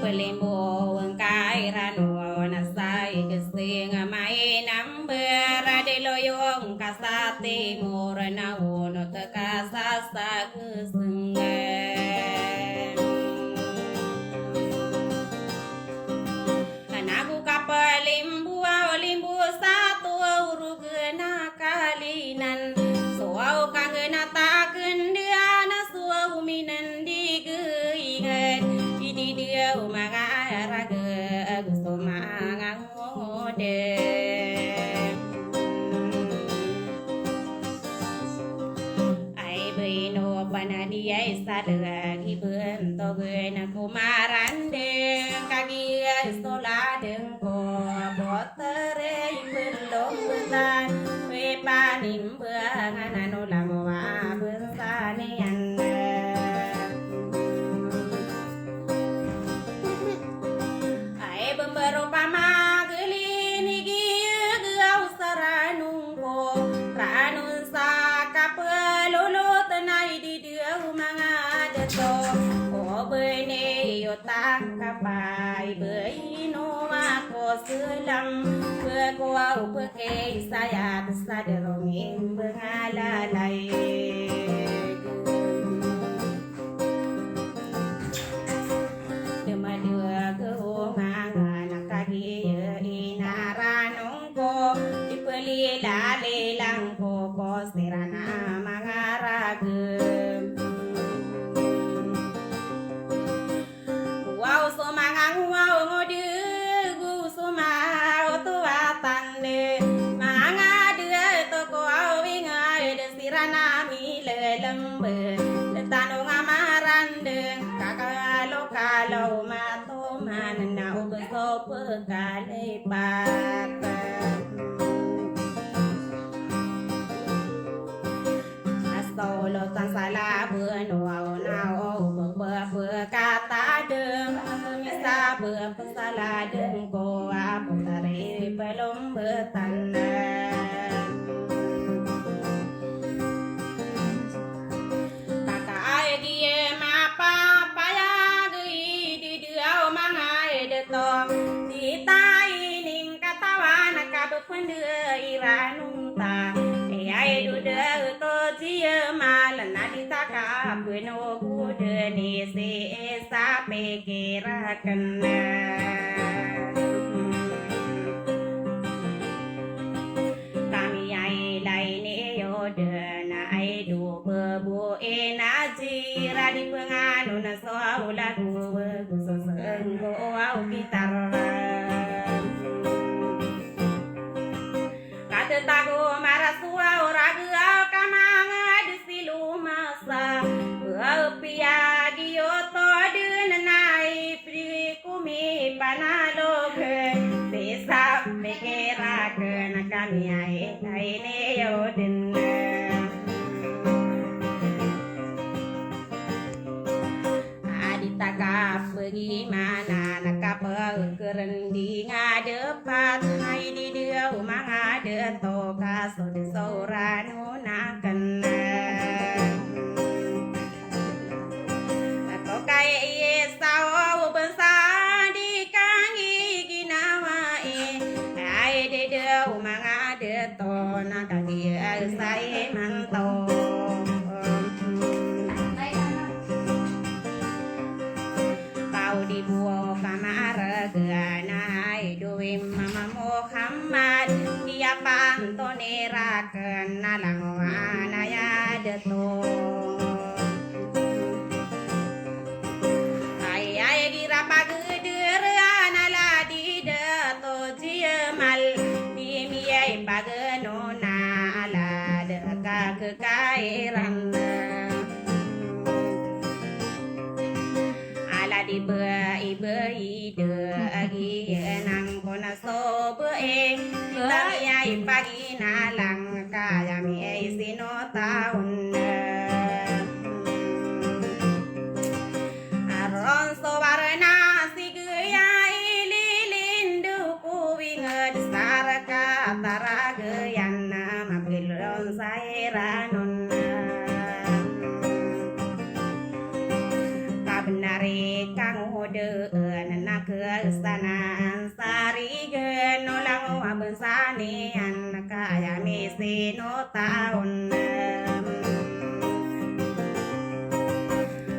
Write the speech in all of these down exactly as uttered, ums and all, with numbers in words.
Limbo ngka i Rano na sa i Geseng a maina mber a di loyong ka sa timor na onot ka sa sa Geseng. Nago ka pelimbo a o limbo sa to a orog na kalinan. So a o kangena taken dia na so a o minendig inged. Idi dia o manga rageg so manga ngode. Ay beno panadiya isa lagi bentogen ko marandeng kagiya so ladeng ko botere imbelong betan we panimbangan ano lango a bensaniyan. Ay bembero pamagelin igiya gaw sa Rano ko Rano sa kapelolot na idi dia o manga deto. O bene iyo tangkapay beno ako selam. Beko aw peke isayat sa derong imbengalalay. Dema dua ko manga na kagiya ina Rano ko, ipelilalilang ko ko siran a manga rageg. Wow so manga wow ngode go so manga oto atande. Manga dua to ko awing a ede siran a milelembe. Detano nga marandeng kakalokalo ma Toman na o beso pekalipat. Astolotan sa laben o aw na o pepepekatadeng. Misa pepesaladen ko a petari pelombetan. Kakaay di mapapayag i di dia o manga ede to. Di ta ining katawan a kabepende i Rano ta. Iyai do de to di mal na di ta kapeno ko de ni si isa pikiraken. Kami ay lain iyo dena ay do bebo ina jira di pengano na so awla go bego so senggo aw kitar. Katetago maraso aw raga aw kamanga di silomasa. Aw piyagi oto dena ay pri Komipanalog, sisa pikiraken kami ay, ay niyo den. Adi ta kapegimana na kapegkerending a depat, ay di dia o manga deto ka so de so Rano na kena. Ato kay isa o besa di kanggi ginawa i. Ay di de o manga deto na kanggi ay sa imanto. Pao di bo kamaarag na ay do i Mama Muhammad. Di apanto ni ra Kena langowan a aya deto. Ay, ay, gira pagederan a ladi deto Jamal. Di miyay pagenona a ladi kakekairan. A ladi bai-bai de a giyanan ko na so bai. Kami ay paginalang ka aya miyay sino taon. Aron so warna si gaya i lilindog ko winged sa reka taragayan na mapilon sa iranon. Kabenar i kangod en Sanan sarigen o langowan a bangsa niyan, kaya misino taon.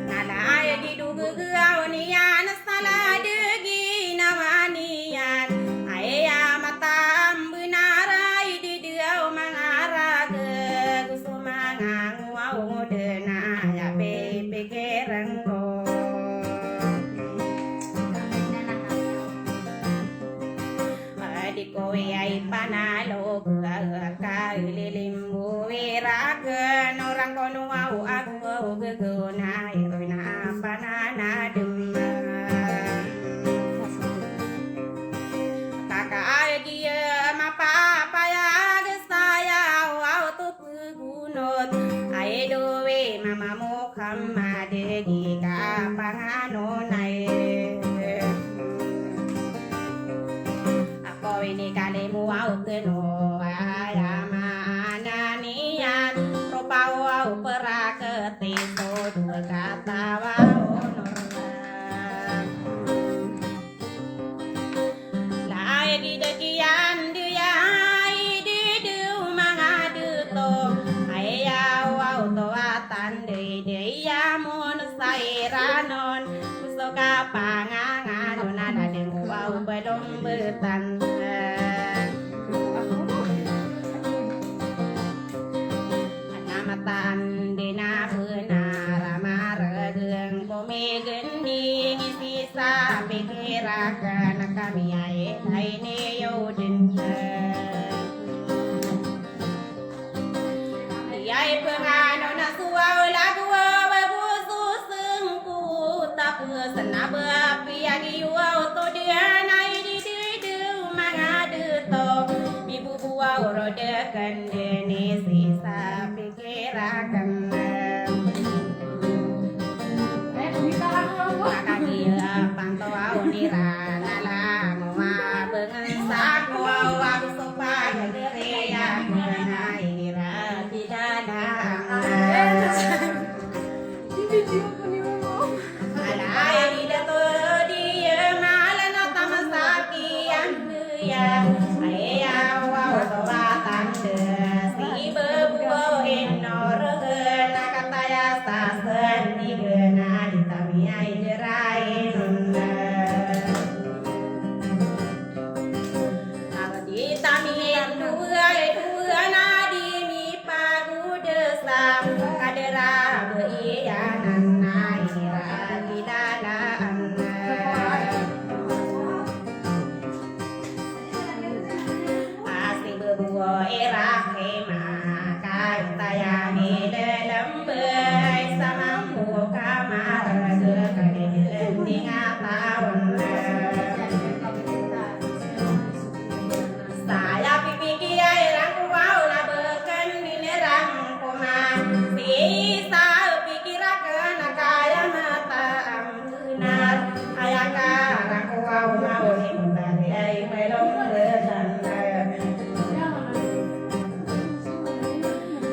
Na laya di do gegaw niyan, sa ladeg i nawa niyan. Aya mataan benar a ididiyaw manga rageg, so manga ngowa o den a aya pipikiren ko. Di ko aya ipanalog a kalilimbo i raken o rangkono aw ago gegona iroy na pananadem. Kaka aya giya mapapayag saya aw aw to pegonot. Ay do i Mama Muhammad di kapanganon ay. Ako ini kalimo aw keno aya maana niyan. Ropa aw peraketi so dowa katawa o normal. Laya di dagiyan di aya di do manga deto. Aya aw aw to a tanda di aya mon sa iranon. So kapanganganon a da den ko aw balombetan. Ana mataan di na benar a maregen ko migending i sisa pikiraken a kami ay ay niyo den. Aya ipenganon a so aw lagowa ago so sengko tapos na ba piyagi yo aw to den ay di di do manga deto. Mibobowa o rodeken den i sisa pikiraken. Makagiya panto aw niran a langowa bengen sa ko aw ago so pagageriya ko na ira di dala. Alay di dato di malan a tama sa kiyan. Aya aw aw to a tanda si bebo o inoregen a kataya sa sen di gena di tamiya i derain. Ago di tamiya i dowa i dowa na di mi pagodesa, kadera bo iyan a ira di lalaan. Asi bebo i rahima, kaitaya i lelembay, sa mambo ka mareg ka di lending a taon. Saya pipikiya i rangkowa o na beken di nerang koma. Sisa pikiraken a kaya mata am benar. Aya karangkowa o mawri mbari ay melombetan.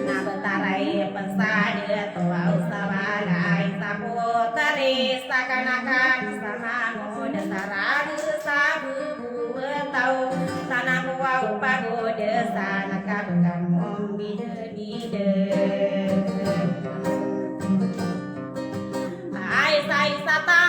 Na betaray pesadet o aw sa walay sa potari sa kanakan sa mango da sa rag sa bebo a taw. Sa na ko aw pagodesan a kabekan mo mbidebide. Ay sa isa ta